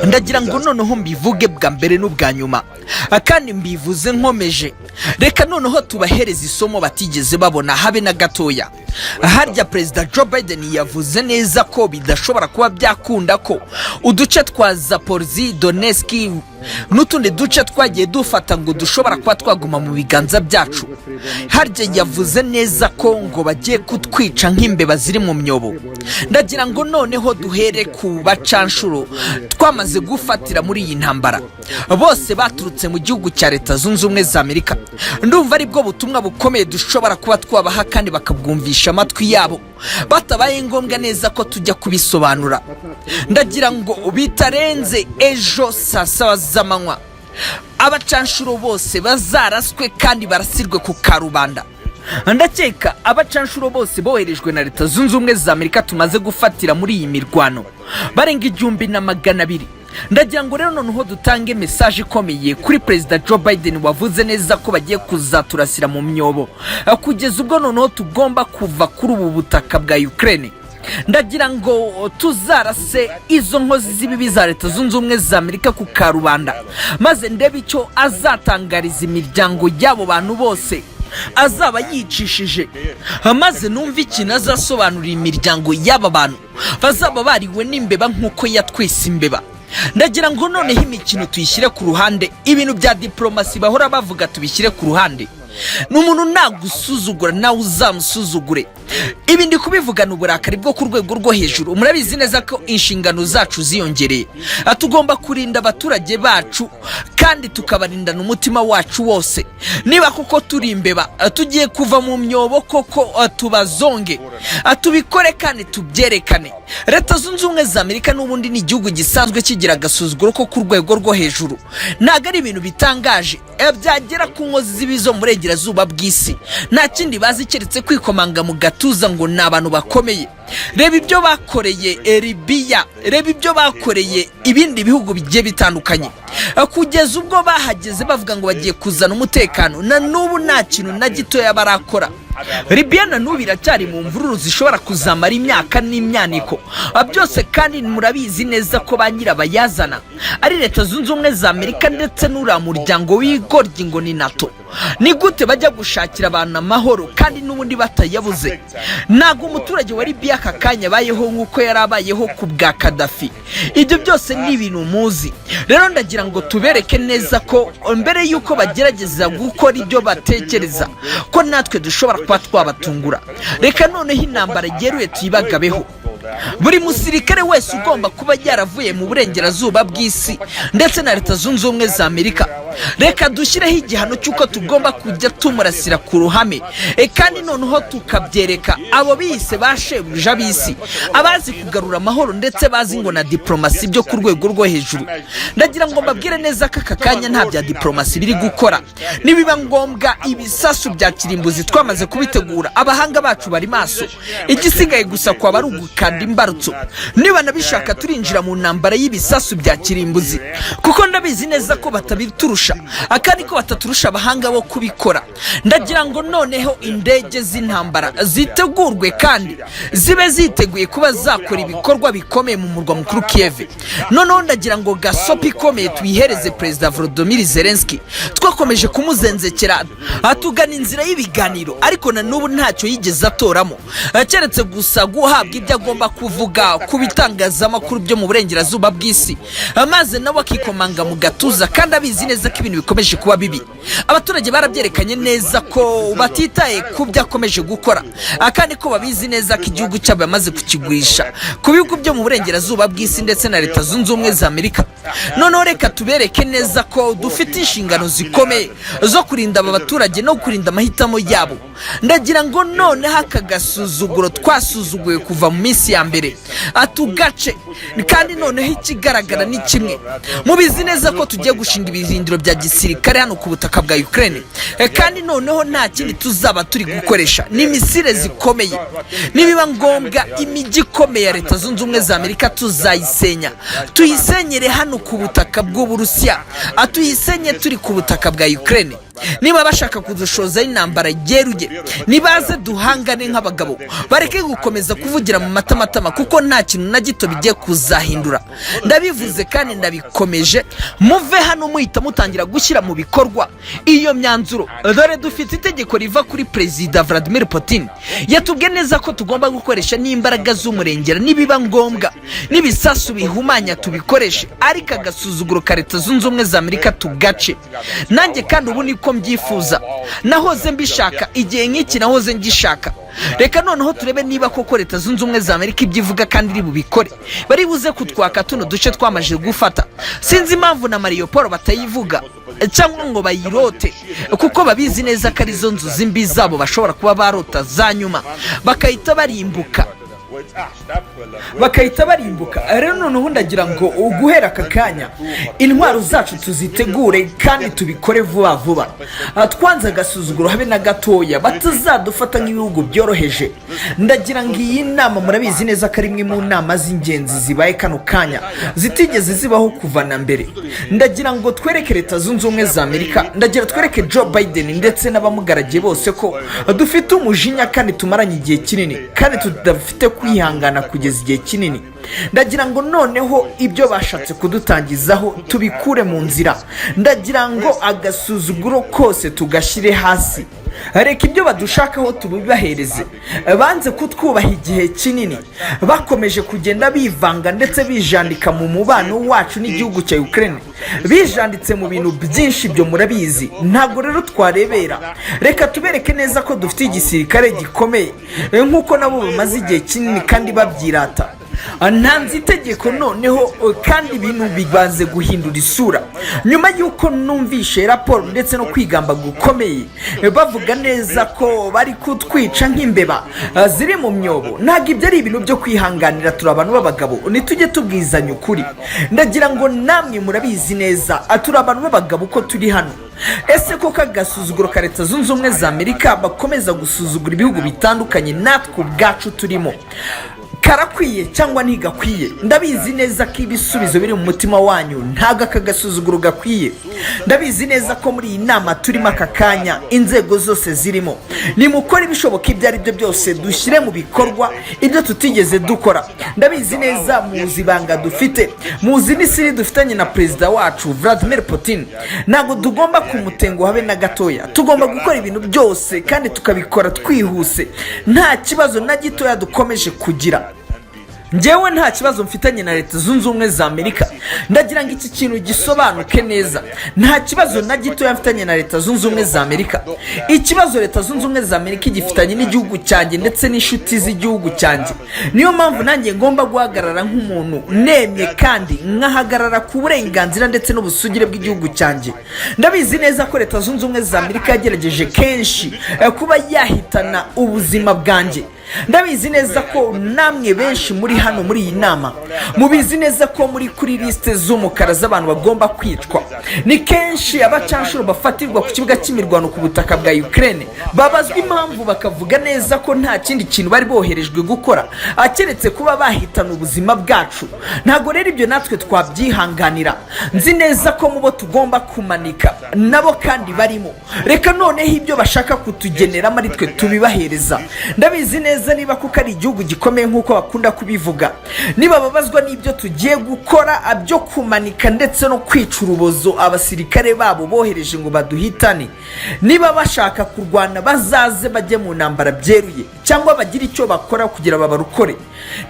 Ndagira ngo noneho mbivuge bwa mbere n'ubwa nyuma, kandi mbivuze nkomeje. Reka noneho tubahereze isomo batigeze babona habe na gatoya. Harya Perezida Joe Biden yavuze neza ko bidashobora kuba byakunda ko uduce twa Zaporizhzhia, Donetsk n'utundi duce twagiye dufata ngo dushobora kuba twaguma mu biganza byacu. Harya yavuze neza ko ngo bagiye kutwica nk'imbeba ziri mu myobo. Ndagira ngo noneho duhere ku bacanshuro twamaze gufatira muri iyi ntambara, bose baturutse mu gihugu cya Leta Zunze Ubumwe za Amerika. Ndumva ari bwo butumwa bukomeye dushobora kuba twabaha kandi bakabwumvisha amatwi yabo, batabaye ngombwa neza ko tujya kubisobanura. Ndagira ngo bitarenze ejo saa 7 z'amanywa, abacanshuro bose bazaraswe kandi barasirwe ku karubanda. Ndakeka abacanshuro bose boherejwe na Leta Zunze Ubumwe za Amerika tumaze gufatira muri iyi mirwano barenga 1200. Ndagira ngo rero noneho dutange message ikomeye kuri Perezida Joe Biden wavuze neza ko bagiye kuzaturasira mu myobo kugeza ubwo noneho tugomba kuva kuri ubu butaka bwa Ukraine. Ndagira ngo tuzarase izo nkozi z'ibibi za Leta Zunze Ubumwe za Amerika ku karubanda, maze ndebe icyo azatangariza imiryango y'abo bantu bose azaba yicishije, maze numve ikintu azasobanurira imiryango y'aba bantu bazaba bariwe n'imbeba nk'uko yatwise imbeba. Ndagira ngo noneho imikino tuyishyire ku ruhande, ibintu bya diporomasi bahora bavuga tubishyire ku ruhande. Ni umuntu nagusuzugura nawe uzamusuzugure. Ibi ndi kubivugana uburakari bwo ku rwego rwo hejuru. Murabizi neza ko inshingano zacu ziyongereye. Tugomba kurinda abaturage bacu kandi tukabarindana umutima wacu wose. Niba koko turi imbeba, tugiye kuva mu myobo koko tubazonge, tubikore kandi tubyerekane. Leta Zunze Ubumwe za Amerika n'ubundi ni igihugu gisanzwe kigira agasuzuguro ko ku rwego rwo hejuru. Ntabwo ari ibintu bitangaje. Byagera ku nkozi z'ibibi zo mu burengerazuba bw'isi, nta kindi bazi keretse kwikomanga mu gatuza ngo ni abantu bakomeye. Reba ibyo bakoreye Libiya, reba ibyo bakoreye ibindi bihugu bigiye bitandukanye, kugeza ubwo bahageze bavuga ngo bagiye kuzana umutekano. Na n'ubu nta kintu na gitoya barakora. Libiya na n'ubu iracyari mu mvururu zishobora kuzamara imyaka n'imyaniko. Byose kandi murabizi neza ko ba nyirabayazana ari Leta Zunze Ubumwe za Amerika ndetse n'uriya muryango w'igoryi ngo ni NATO. Ni gute bajya gushakira abantu amahoro kandi n'ubundi batayabuze? Ntabwo umuturage wa Libiya aka kanya abayeho nk'uko yari abayeho ku bwa Kadafi. Ibyo byose ni ibintu muzi. Rero ndagira ngo tubereke neza ko mbere y'uko bagerageza gukora ibyo batekereza ko natwe dushobora kuba twabatungura. Reka noneho intambara yeruye tuyibagabeho. Buri musirikare wese ugomba kuba yaravuye mu burengerazuba bw'isi ndetse na Leta Zunze Ubumwe za Amerika, reka dushyireho igihano cy'uko tugomba kujya tumurasira ku ruhame, kandi noneho tukabyereka abo bise ba shebuja b'isi, abazi kugarura amahoro ndetse bazi ngo na diporomasi byo ku rwego rwo hejuru. Ndagira ngo mbabwire neza ko aka kanya nta bya diporomasi biri gukora. Nibiba ngombwa, ibisasu bya kirimbuzi twamaze kubitegura, abahanga bacu bari maso. Igisigaye gusa kwaba ari ugukanda imbarutso. Niba nabishaka, turinjira mu ntambara y'ibisasu bya kirimbuzi, kuko ndabizi neza ko batabiturusha, akandi ko bataturusha abahanga bo kubikora. Ndagira ngo noneho indege z'intambara zitegurwe kandi zibe ziteguye kuba zakora ibikorwa bikomeye mu murwa mukuru Kiev. Noneho ndagira ngo gasopo ikomeye tuyihereze Perezida Volodymyr Zelensky. Twakomeje kumuzenzekera atugana inzira y'ibiganiro, ariko na n'ubu ntacyo yigeze atoramo, keretse gusa guhabwa ibyo agomba kuvuga ku bitangazamakuru byo mu burengerazuba bw'isi, maze nawe akikomanga mu gatuza kandi abizi neza ko ibintu bikomeje kuba bibi. Abaturage barabyerekanye neza ko batitaye ku byo akomeje gukora, kandi ko babizi neza ko igihugu cyabo yamaze kukigurisha ku bihugu byo mu burengerazuba bw'isi ndetse na Leta Zunze Ubumwe za Amerika. Noneho reka tubereke neza ko dufite inshingano zikomeye zo kurinda aba baturage no kurinda amahitamo yabo. Ndagira ngo noneho aka gasuzuguro twasuzuguye kuva mu minsi ya mbere atugace. Kandi noneho ikigaragara ni kimwe: mubizi neza ko tugiye gushinga ibirindiro bya gisirikare hano ku butaka bwa Ukraine, kandi noneho nta kindi tuzaba turi gukoresha, ni misile zikomeye. Nibiba ngombwa, imijyi ikomeye ya Leta Zunze Ubumwe za Amerika tuzayisenya, tuyisenyere hano ku butaka bw'Uburusiya, tuyisenye turi ku butaka bwa Ukraine. Niba bashaka kudushozaho intambara yeruye, nibaze duhangane nk'abagabo, bareke gukomeza kuvugira mu matamatama, kuko nta kintu na gito bigiye kuzahindura. Ndabivuze kandi ndabikomeje, muve hano muhita mutangira gushyira mu bikorwa iyo myanzuro. Dore dufite itegeko riva kuri Perezida Vladimir Putin, yatubwiye neza ko tugomba gukoresha n'imbaraga z'umurengera nibiba ngombwa, n'ibisasu bihumanya tubikoreshe, ariko agasuzuguro ka Leta Zunze Ubumwe za Amerika tugace. Nanjye kandi ubu niko mbyifuza, nahoze mbishaka, igihe nk'iki nahoze ngishaka. Reka noneho turebe niba koko Leta Zunze Ubumwe za Amerika ibyo ivuga kandi iri bubikore, bari buze kutwaka tuno duce twamaze gufata. Sinzi impamvu na Mariupol batayivuga cyangwa ngo bayirote, kuko babizi neza ko arizo nzozi mbi zabo bashobora kuba barota za nyuma, bakahita barimbuka, bakahita barimbuka. Rero noneho ndagira ngo guhera aka kanya intwaro zacu tuzitegure kandi tubikore vuba vuba. Twanze agasuzuguro habe na gatoya, batazadufata nk'ibihugu byoroheje. Ndagira ngo iyi nama, murabizi neza ko ari imwe mu nama z'ingenzi zibaye kano kanya, zitigeze zibaho kuva na mbere. Ndagira ngo twereke Leta Zunze Ubumwe za Amerika, ndagira twereke Joe Biden ndetse n'abamugaragiye bose ko dufite umujinya kandi tumaranye igihe kinini, kandi tudafite kwihangana kugeza igihe kinini. Ndagira ngo noneho ibyo bashatse kudutangizaho tubikure mu nzira. Ndagira ngo agasuzuguro kose tugashyire hasi, reka ibyo badushakaho tubibahereze. Banze kutwubaha igihe kinini, bakomeje kugenda bivanga ndetse bijandika mu mubano wacu n'igihugu cya Ukraine, bijanditse mu bintu byinshi, ibyo murabizi. Ntabwo rero twarebera, reka tubereke neza ko dufite igisirikare gikomeye nk'uko nabo bamaze igihe kinini kandi babyirata. Ntanze itegeko noneho, kandi ibintu bibanze guhindura isura nyuma y'uko numvishe raporo ndetse no kwigamba gukomeye, bavuga neza ko bari kutwica nk'imbeba ziri mu myobo. Ntabwo ibyo ari ibintu byo kwihanganira, turi abantu b'abagabo, ntitujye tubwizanya ukuri. Ndagira ngo namwe murabizi neza, turi abantu b'abagabo uko turi hano. Ese koko agasuzuguro ka Leta Zunze Ubumwe za Amerika, bakomeza gusuzugura ibihugu bitandukanye natwe ubwacu turimo, karakwiye cyangwa ntigakwiye? Ndabizi neza ko ibisubizo biri mu mutima wanyu. Ntabwo aka gasuzuguro gakwiye. Ndabizi neza ko muri iyi nama turimo aka kanya inzego zose zirimo. Nimukore ibishoboka ibyo ari byo byose, dushyire mu bikorwa ibyo tutigeze dukora. Ndabizi neza muzi ibanga dufite, muzi n'isiri dufitanye na perezida wacu Vladimir Putin. Ntabwo tugomba kumutenguha habe na gatoya. Tugomba gukora ibintu byose kandi tukabikora twihuse, nta kibazo na gitoya dukomeje kugira. Njyewe nta kibazo mfitanye na Leta Zunze Ubumwe za Amerika. Ndagira ngo iki kintu gisobanuke neza, nta kibazo na gitoya mfitanye na Leta Zunze Ubumwe za Amerika. Ikibazo Leta Zunze Ubumwe za Amerika igifitanye n'igihugu cyanjye ndetse n'inshuti z'igihugu cyanjye. Niyo mpamvu nanjye ngomba guhagarara nk'umuntu nemye kandi nkahagarara ku burenganzira ndetse n'ubusugire bw'igihugu cyanjye. Ndabizi neza ko Leta Zunze Ubumwe za Amerika yagerageje kenshi kuba yahitana ubuzima bwanjye. Ndabizi neza ko namwe benshi muri hano muri iyi nama mubizi neza ko muri kuri lisite z'umukara z'abantu bagomba kwicwa. Ni kenshi abacanshuro bafatirwa ku kibuga cy'imirwano ku butaka bwa Ukraine babazwa impamvu, bakavuga neza ko nta kindi kintu bari boherejwe gukora keretse kuba bahitana ubuzima bwacu. Ntabwo rero ibyo natwe twabyihanganira. Nzi neza ko mu bo tugomba kumanika nabo kandi barimo. Reka noneho ibyo bashaka kutugeneramo ari twe tubibahereza. Ndabizi neza, niba kuko ari igihugu gikomeye nk'uko bakunda kubivuga, niba babazwa n'ibyo tugiye gukora byo kumanika ndetse no kwica urubozo abasirikare babo bohereje ngo baduhitane, niba bashaka kurwana bazaze bajye mu ntambara byeruye cyangwa bagire icyo bakora kugira babarukore.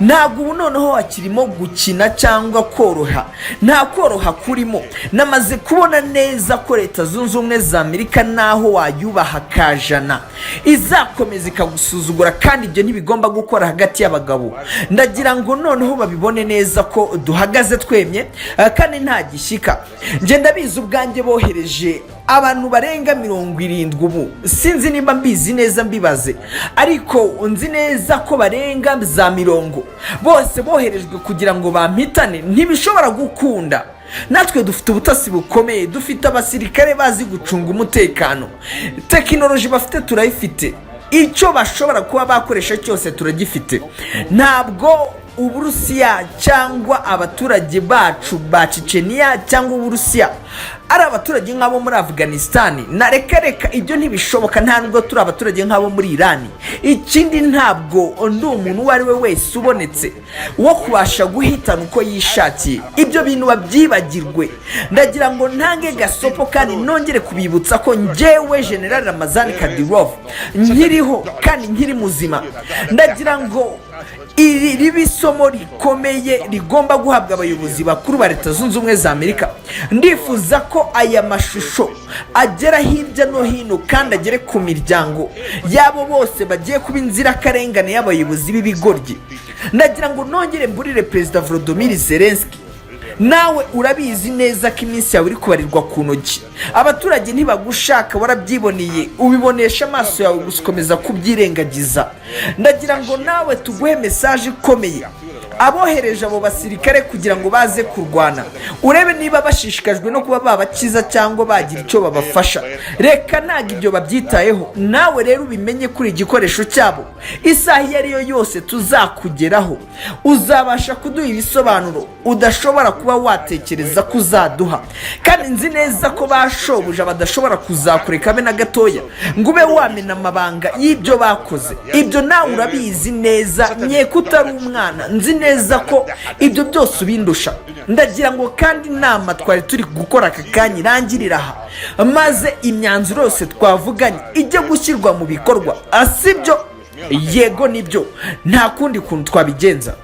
Ntabwo ubu noneho hakirimo gukina cyangwa koroha, nta koroha kurimo. Namaze kubona neza ko Leta Zunze Ubumwe za Amerika, naho wayubaha kajana, izakomeza ikagusuzugura, kandi ibyo ntibigomba gukora hagati y'abagabo. Ndagira ngo noneho babibone neza ko duhagaze twemye kandi nta gishyika. Njye ndabizi ubwanjye, bohereje abantu barenga 70 ubu, sinzi nimba mbizi neza mbibaze, ariko nzi neza ko barenga za 40, bose boherejwe kugira ngo bampitane. Ntibishobora gukunda. Natwe dufite ubutasi bukomeye, dufite abasirikare bazi gucunga umutekano, tekinoloji bafite turayifite, icyo bashobora kuba bakoresha cyose turagifite. Ntabwo Uburusiya cyangwa abaturage bacu ba Ceceniya cyangwa Uburusiya Ari abaturage nk'abo muri Afghanistan na reka reka, ibyo ntibishoboka. Nta nubwo turi abaturage nk'abo muri Irani. Ikindi, ntabwo ndi umuntu uwo ari we wese ubonetse wo kubasha guhitana uko yishakiye. Ibyo bintu babyibagirwe. Ndagira ngo ntange gasopo kandi nongere kubibutsa ko njyewe General Ramazani Kadyrov nkiriho kandi nkiri muzima. Ndagira ngo iri ribe isomo rikomeye rigomba guhabwa abayobozi bakuru ba Leta Zunze Ubumwe za Amerika. Ndifuza ko aya mashusho agera hirya no hino kandi agere ku miryango y'abo bose bagiye kuba inzirakarengane y'abayobozi b'ibigoryi. Ndagira ngo nongere mburire Perezida Volodymyr Zelensky: nawe urabizi neza ko iminsi yawe iri kubarirwa ku ntoki. Abaturage ntibagushaka, warabyiboneye, ubibonesha amaso yawe, gusa ukomeza kubyirengagiza. Ndagira ngo nawe tuguhe message ikomeye. Abohereje abo basirikare kugira ngo baze kurwana, urebe niba bashishikajwe no kuba babakiza cyangwa bagira icyo babafasha. Reka, ntabwo ibyo babyitayeho. Nawe rero ubimenye kuri igikoresho cyabo. Isaha iyo ari yo yose tuzakugeraho, uzabasha kuduha ibisobanuro udashobora kuba watekereza ko uzaduha. Kandi nzi neza ko bashobuja badashobora kuzakureka be na gatoya ngo ube wamena amabanga y'ibyo bakoze. Ibyo nawe urabizi neza, nkeka utari umwana. Nzi neza ko ibyo byose ubindusha. Ndagira ngo kandi inama twari turi gukora aka kanya irangirire aha, maze imyanzuro yose twavuganye ijye gushyirwa mu bikorwa. Sibyo? Yego, nibyo, nta kundi kuntu twabigenza.